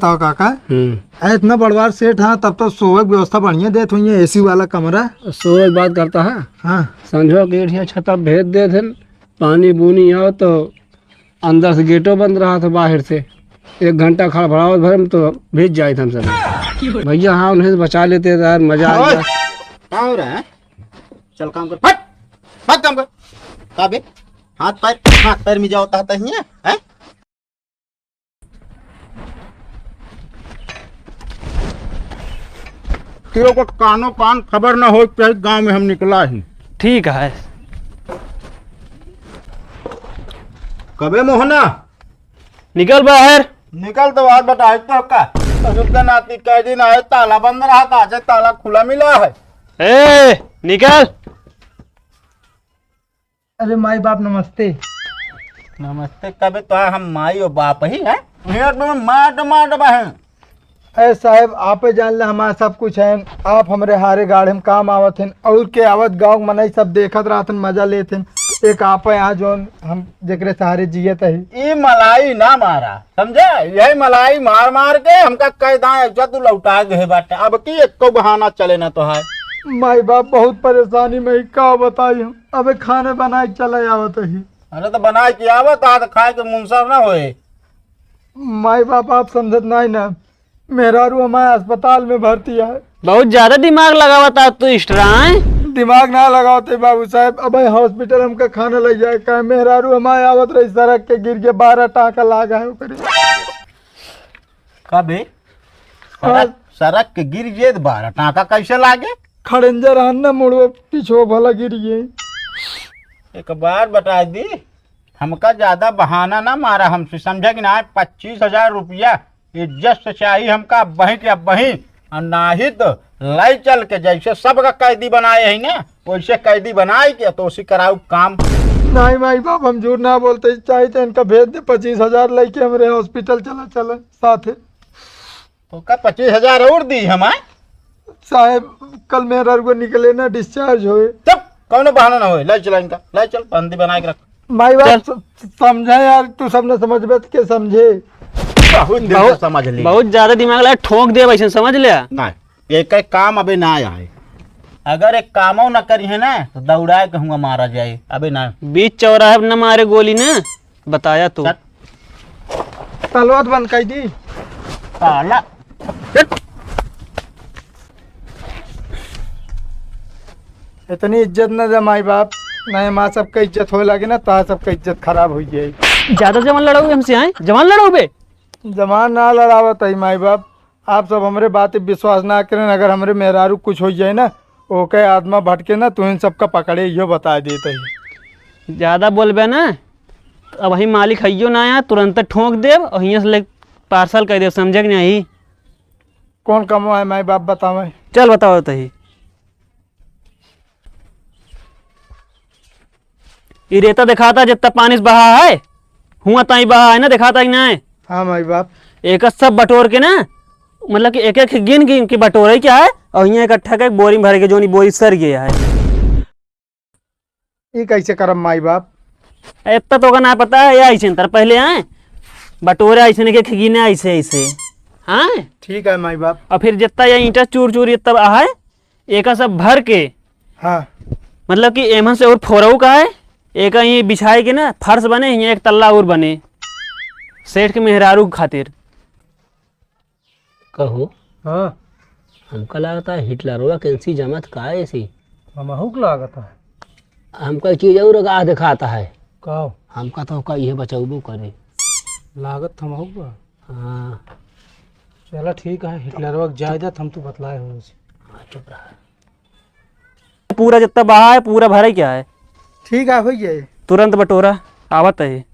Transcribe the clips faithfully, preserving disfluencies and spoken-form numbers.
बताओ काका। हम्म। अरे इतना बड़वार सेठ, हाँ, तब तो सोवे की व्यवस्था बढ़िया देत हुई है, एसी वाला कमरा। सोवे की बात करता है। हाँ। संझो के एठिया छता भेज देत हैं, पानी बूनी हो तो अंदर से गेटो बंद रहा था, बाहर से एक घंटा खड़बड़ावत भर में तो भीज जाए थे हम सब। भैया, हाँ, उन्हें से बचा लेते यार, मजा आ ओए! गया। का हो रहा है? चल काम कर, फट, फट काम कर। का बे? हाथ पैर, हाथ पैर मिजावत है, हैं? तेरे को कानो कान खबर ना हो कि गांव में हम निकला ही। ठीक है। कबे मोहना? निकल बाहर। निकल तो बाहर, बताई तो का? ससुर का नाती कई दिन आए, ताला बंद रहा था, आज ताला खुला मिला है। ए, निकल। अरे माई बाप नमस्ते। नमस्ते कबे तो हम माई और बाप ही हैं। हियाँ तो मार मार बहन। अरे साहेब, आपे जान ले हमार सब कुछ है। आप हमरे हारे गाढ़े में काम आवत हैं और के आवत गाँव के मनई सब देखत रहत हैं, मजा लेत हैं। एक आपे यहाँ जौन हम जेकरे सहारे जियत ही। ई मलाई ना मारा, समझे? यही मलाई मार मार के हमका कह दाएं, "अच्छा तू लौटा गए बाटे।" अब की एको बहाना चले ना तो है। माई बाप बहुत परेशानी में ही, का बताई हम। अबे खाने बनाए के चले आवत ही। अरे तो बनाए के आवत आ तो खाए के मुनसर ना होए। माई बाप आप समझत नहीं ना, मेहरारू हमारे अस्पताल में भर्ती है। बहुत ज्यादा दिमाग लगावत आ तू extra, हैं? दिमाग ना लगावते बाबू साहब, अबे hospital हमका खाना लग जाए का, मेहरारू हमारे आवत रही सड़क के गिर के बारह टाँका लागा है ओकरे। का बे? हाँ। सड़क, सड़क के गिर गए तो बारह टाँका कैसे लागे? खड़ंजा रहन ना मुड़वा पीछो भला गिर गए। एक बार बता दी, हमका ज्यादा बहाना ना मारा हमसे, समझा कि ना? पच्चीस हजार रुपया इज्जत से चाहिए हमका, अबहीं के अबहीं, और नाही तो लाई चल के जैसे सबका कैदी बनाए है ना, वैसे कैदी बनाए के तो उसी कराऊ काम। नहीं माई बाप, हम झूठ ना बोलते, चाहे तो इनका भेज दे पच्चीस हजार लेके हमरे hospital चला चले साथे। तो का पच्चीस हजार और दी हम, आए? साहेब, कल मेहरारू निकले ना, discharge होए। चुप, कौनो बहाना ना होए, लाई चला इनका, लाई चल, बंदी बना के रख। माई बाप चल। स-, समझे यार, तू सब न समझबे तो के समझे? बहुत दिन से बहुत, समझ ली। बहुत ज्यादा दिमाग लगा, ठोक दे वैसे, समझ लिया? नहीं, एक, एक काम अबे ना आए। अगर एक कामो न करी है ना, तो दौड़ाए के हुआ मारा जाए। अबे ना। बीच चौराहे पे न मारे गोली ना, बताया तू। चल। तलवा तो बंद कर दी। ताला। इतनी इज्जत न दे माई बाप, नहीं माँ सबका इज्जत होए लागे ना, ता सबका इज्जत खराब हो जाए। ज्यादा जवान लड़ाऊ हमसे, आए? जवान लड़ाऊ बे? जवान ना लड़ावत है माई बाप, आप सब हमरे बात पे विश्वास ना करें। अगर हमरे मेहरारू कुछ हो जाए ना, ओके आत्मा भटके ना, तुहिन सबका पकड़े, इहो बता देत ही। ज्यादा बोलबे ना, तो अबहीं मालिक हइयो ना आया, तुरंत ठोक देब और हियाँ से ले parcel कर देब, समझे कि नहीं? कौन कमवा है माई बाप बतावे? चल बताओ तही। ई रेता देखाता जितना पानी से बहा है, हुआ ताई बहा है ना, देखाता कि नहीं? हाँ माई बाप। एक सब बटोर के ना, मतलब कि एक एक गिन गिन के बटोरे क्या है, और यहाँ इकट्ठा के बोरी में भर के जोनी बोरी सर गया है। ई कैसे करम माई बाप? इतना तो का ना पता है, ये ऐसे अंतर पहले आए बटोरे ऐसे नहीं के गिने ऐसे ऐसे, हाँ। ठीक है माई बाप। और फिर जितना ये ईंटा चूर चूर जितना है, एका सब भर के, हाँ। मतलब कि एमन से और फोरऊ का है, एका ही बिछाए के ना फर्श बने, यहाँ एक तल्ला और बने सेठ के मेहरारू के खातिर। कहो। हाँ। हमका लागता है हिटलरवा कैंसी जमत का ऐसी। हमहू के लागत है। हमका चीज और आगाह दिखाता है। का? हमका तो का इहे बचौबो करे। लागत हमहू का। हाँ। चला ठीक है, हिटलरवा के जाए देत, हम तो बतलाए हो उसे। हाँ, चुप रहा। पूरा जितना बहा है, पूरा भरे क्या है? ठीक है, हो जाए। तुरंत बटोरा, आवत है।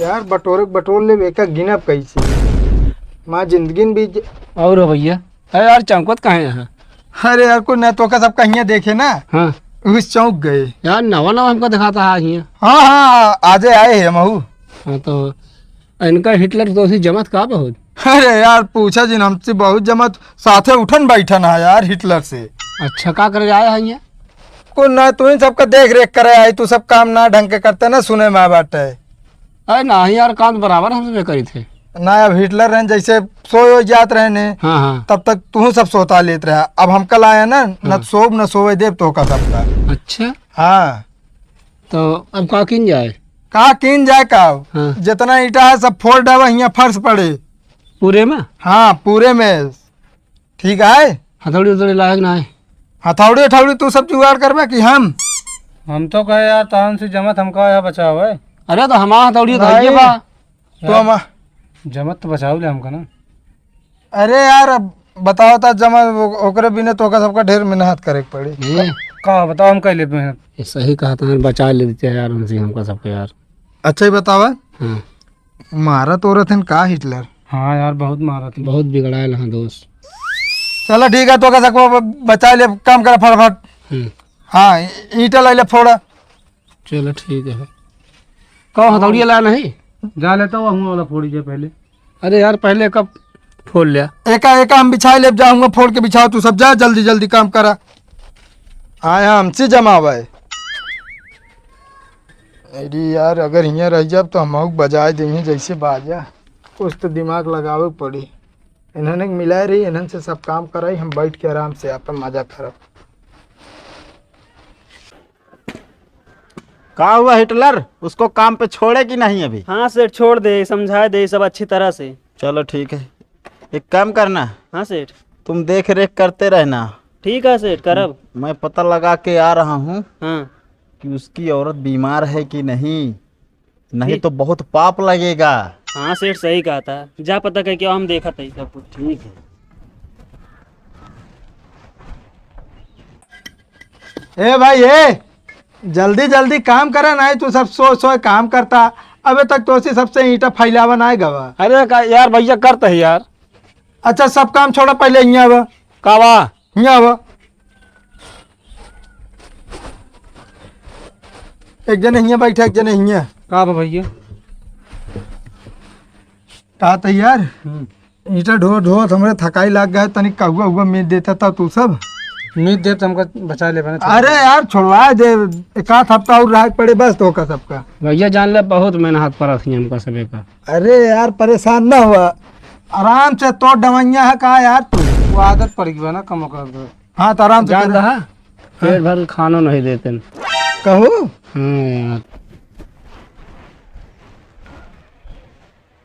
यार, बटोरे के बटोर लेबे, एका गिनब कैसे? माँ जिंदगी में भी ज- और हो भैया? अरे यार, चमकत काहे हैं? अरे यार, कोई ना तो का सब कहिया देखे ना, हाँ। उस चौंक गए। यार, नवा नवा हमका दिखाता है हियाँ। हाँ, हाँ, आजे आए हैं महू। हाँ, तो इनका हिटलर तो उसी जमत का बहुत। अरे यार, पूछा जिन हमसे बहुत जमत, साथे उठन बैठन है यार हिटलर से। अच्छा, का करे आया है हियाँ? कुछ ना, तू ही सबका देख रेख करे आई, तू सब काम ना ढंग के करते ना, सुने में बाटे। अरे नाही यार, काम तो बराबर हम सबे करी थे। ना, अब हिटलर रहन जैसे सोए हो जात रहे ने, हाँ, हाँ। तब तक तू सब सोता लेत रहा। अब हम कल आया ना, न हाँ। सोब न सोवे देब तो का सबका। अच्छा। हाँ। तो अब का किन जाए? का किन जाए का? हाँ। जितना ईंटा है सब फोड़ डावा, हियाँ फर्श पड़े। पूरे में? हाँ, पूरे में। ठीक है। हथौड़ी उथौड़ी लायक ना है। हथौड़ी उथौड़ी तू सब जुगाड़ करबे कि हम? हम तो कहे यार, तान से जमत हमका यहाँ बचाओ है। अरे तो हमारा हथौड़ी तो नहीं। है बा। तो हम जमत तो बचाओ ले हमका ना। अरे यार, अब बताओ ता जमा ओ-, ओकरे बिना तो ओकर सबका ढेर मेहनत करे के पड़ी। हम्म। का बताओ, हम कह लेते हैं। ये सही कहा था, बचा लेते हैं यार उनसे हमका सबके यार। अच्छा ही बतावा। हाँ। मारत औरत हन का हिटलर? हाँ यार, बहुत मारत हन। बहुत बिगड़ायल हाँ दोस्त। चलो ठीक है, तो का सबको ब-, बचा ले, काम करा फटाफट। हम्म। हाँ, ई-, ईंटा लाई ले फोड़ा। चलो ठीक है। कहो हथौड़िया लाया नहीं? जा लेता हूँ, हुआ वाला फोड़ी जाए पहले। अरे यार, पहले कब फोड़ लिया? एका, एका हम बिछाए लेब, जा हुआ फोड़ के बिछाओ, तू सब जा, जल्दी, जल्दी काम करा। आया हमसे जमावा है। अरे यार, अगर हियाँ रह जाब तो हम बजाए देंगे जैसे बाजा। कुछ तो दिमाग लगावे के पड़ी। इन्हन के मिलाए रही, इन्हन से सब काम कराई, हम बैठ के आराम से आपन मजा करब। का हुआ हिटलर, उसको काम पे छोड़े कि नहीं अभी? हाँ सेठ, छोड़ दे, समझाए दे सब अच्छी तरह से। चलो ठीक है, एक काम करना। हाँ सेठ। तुम देख रेख करते रहना। ठीक है सेठ, करब। मैं पता लगा के आ रहा हूँ हाँ। कि उसकी औरत बीमार है कि नहीं, नहीं ठीक। तो बहुत पाप लगेगा। हाँ सेठ, सही कहा था, जा पता करके आओ, हम देखा था सब कुछ। ठीक है। ए भाई, ए, जल्दी जल्दी काम करा, नहीं तू सब सोए सोए काम करता। अबे तक तो उसी सबसे ईंटा फैलावा नहीं गवा। अरे का यार, भैया करता है यार। अच्छा, सब काम छोड़ा, पहले हियाँ आवा। का बा? हियाँ आवा। एक जने हियाँ बैठा, एक जने हियाँ। का बा भैया? का त यार? हम्म। ईंटा ढो ढो हमरे थकाई लाग गए, तनी कहुआ उहुआ मीत देता था तू सब। मीत देत हमका बचा ले बने। अरे यार, छोड़वा दे, एक आध हफ्ता और रह पड़े बस तो का सबका। भैया जान ले, बहुत मेहनत परत ही हमका सबे का। अरे यार, परेशान ना हुआ, आराम से तो दवाइयाँ है का यार तू। वो आदत पड़ गई बा ना, कम कर दो। हाँ, तो आराम से जान कर। रहा, पेट भर के खानो नहीं देते। कहो? हाँ यार।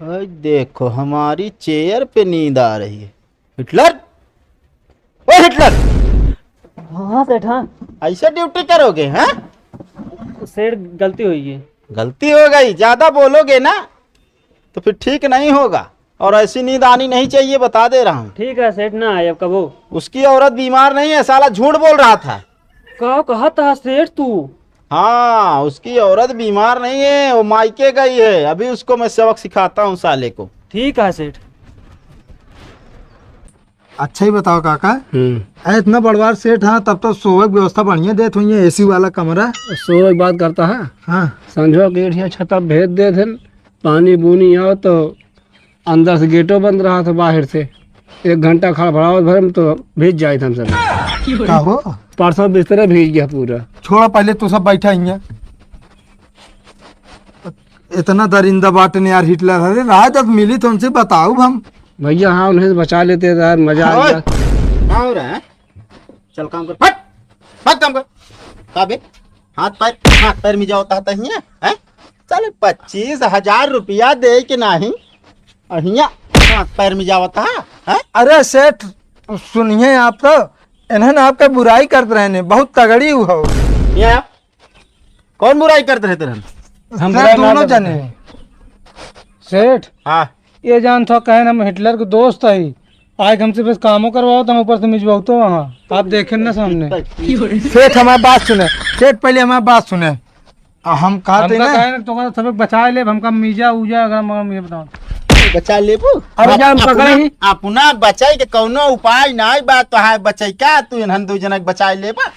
ओए देखो, हमारी चेयर पे नींद आ रही है। हिटलर, ओ हिटलर। हाँ सेठ, हाँ। ऐसे ड्यूटी करोगे, हैं? सेठ, गलती हुई है। गलती हो गई, ज्यादा बोलोगे ना तो फिर ठीक नहीं होगा, और ऐसी नींद आनी नहीं चाहिए, बता दे रहा हूँ। ठीक है सेठ, ना आए अब कबो। उसकी औरत बीमार नहीं है, साला झूठ बोल रहा था। का कहत है सेठ तू? हाँ, उसकी औरत बीमार नहीं है, वो मायके गई है। अभी उसको मैं सबक सिखाता हूँ साले को। ठीक है सेठ। अच्छा ही बताओ काका, हम्म। अरे इतना बड़वार सेठ, हाँ, तब तो सोवे की व्यवस्था बढ़िया देत हुई है, एसी वाला कमरा। सोवे की बात करता है। हाँ। संझवा के एठिया छता भेज देत हैं, पानी बूनी आओ तो अंदर से गेटो बंद रहा था, बाहर से एक घंटा खड़बड़ावत भर में तो भीज जाए हम सब। का हो? परसों बिस्तरा भीज गया पूरा। छोड़ा, पहले तू सब बैठा हियाँ। इतना दरिंदा बाटन यार हिटलर, अरे राय तब मिली तो उनसे बताओ हम। भैया हाँ, उन्हें बचा लेते यार, मजा आ ओए, गया। कहाँ हो रहा है? चल काम कर, फट, फट काम कर। का बे? हाथ पैर, हाथ पैर में जाओ ता हियाँ, हैं? चल पच्चीस हजार रुपया दे के नाही, और हियाँ हाथ पैर में जाओ ता, हैं? अरे सेठ, सुनिए आप तो, इन्हन आपका बुराई करत रहे ने, बहुत तगड़ी हो। ये आप कौन बुराई करत रहे तेरे? हम सेठ बुराई ना दोनों करते। जने। सेठ, हाँ। ये जान था कहे ना, हम हिटलर के दोस्त है, आज हमसे बस कामो करवाओ तो हम ऊपर से मिजवाओ तो वहाँ, आप देखें ना सामने। सेठ हमारी बात सुने, सेठ पहले हमारी बात सुने। आ, हम कहते हमका ना। कहे ना, तो सबक बचा ले, हमका मीजा उजा अगर मगर मुझे बताओ। बचा लेबू? अरे जान अपना, पकड़े ही। अपना बचाई के कौनो उपाय नाई बा, तो हाय बचाई का, तू इन्हन दो जनक बचा लेबा?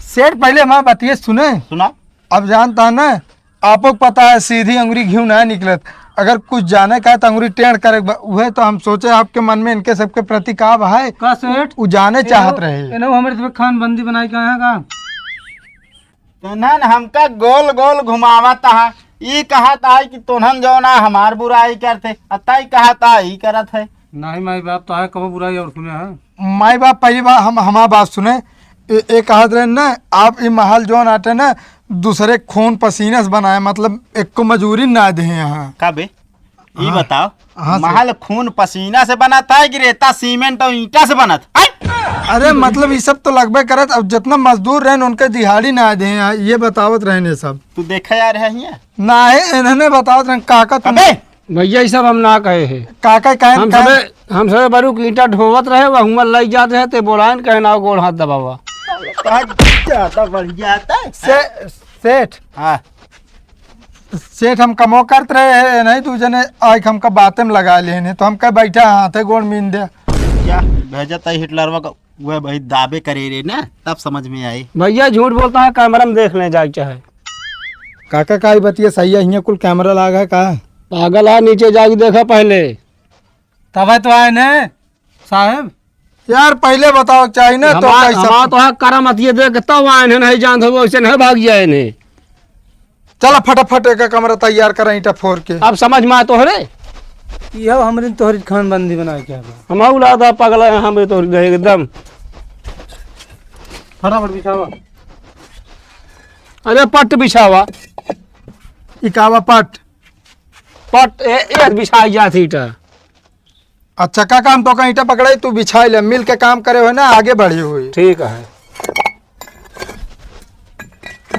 सेठ पहले हमारी बतिये सुने। सुना। अब जानता है ना, आपको पता है, सीधी अंगुरी घिउ ना निकलत। अगर कुछ जाने का है, तो अंगुरी टेढ़ करे के बा। उहे तो हम सोचे, आपके मन में इनके सबके प्रति का बा है? का सेठ? उ जाने चाहत रहे। इन्हों हमारे सब खान बंदी बनाई का है का? इन्हन हमका गोल गोल घुमावत है। ई कहत आई कि तोन्हन जौन है हमार बुराई करते, आ तई कहत आई करत है। नहीं माई बाप, तो है कबो बुराई और सुने हैं? माई बाप, पहली बार हम, हमार बात सुने। ए, ए कहत रहे ना, आप ई महल जौन आटे ना, दूसरे खून पसीना से बनाए, मतलब, एको मजूरी ना दे यहाँ। का बे? ई हाँ। बताओ, हाँ सर। महल खून पसीना से बनत है कि रेता, सीमेंट और ईंटा से बनत है? अरे, मतलब, ई सब तो लगबे करत, अब जितना मजदूर रहन, उनके दिहाड़ी ना दे, ये बतावत रहन ये सब। तू देखे आ रहे हियाँ? ना है, इन्होंने बतावत रहन, काका तुम अबे! भैया, ई सब हम ना कहे हैं। काका कहे, हम कहे सबे, हम सबे बरू के ईंटा ढोवत रहे, वह हुआं लई जात रहे, ते बोलायन, कहे, "नाव गोड़ हाथ दबावा।" बहुत ज्यादा बढ़िया था। से-, सेठ। हाँ। सेठ, हम कमो करत रहे हैं, नहीं, तू जने आइके हमका बातें में लगा लेने, तो हम कहे, "बैठा, हाथे गोड़ मीन दे।" क्या भेजत है हिटलरवा का, वह भाई दाबे करे रे ना, तब समझ में आई। भैया, झूठ बोलता है, कैमरा में देख लें जाए चाहे। काका, का ई बतिया सही है? हियाँ कुल कैमरा लागा है का? पागल है, नीचे जाके देखा पहले। तबे तो आए ने साहेब। यार, पहले बताओ चाही ना, तो हमार, कैसे हमार तो है करम अतिये देख, तब आए ने, नहीं जानत हो, वैसे नहीं भाग जाए ने। चला फटाफट एक कमरा तैयार करा ईंटा फोर के। अब समझ में आए तोहरे? यह हमरे तोहरी खानबंदी बना के आवा। हम औलाद आ पगला है, हम तोहरी रहे एकदम। फटाफट बिछावा। अरे पट बिछावा। ई कावा पट? पट ए, ए बिछाई जात ईंटा। अच्छा काका, हम तो कहीं ईंटा पकड़ाई, तू बिछाई ले, मिल के काम करे हो ना, आगे बढ़ी हुई। ठीक है।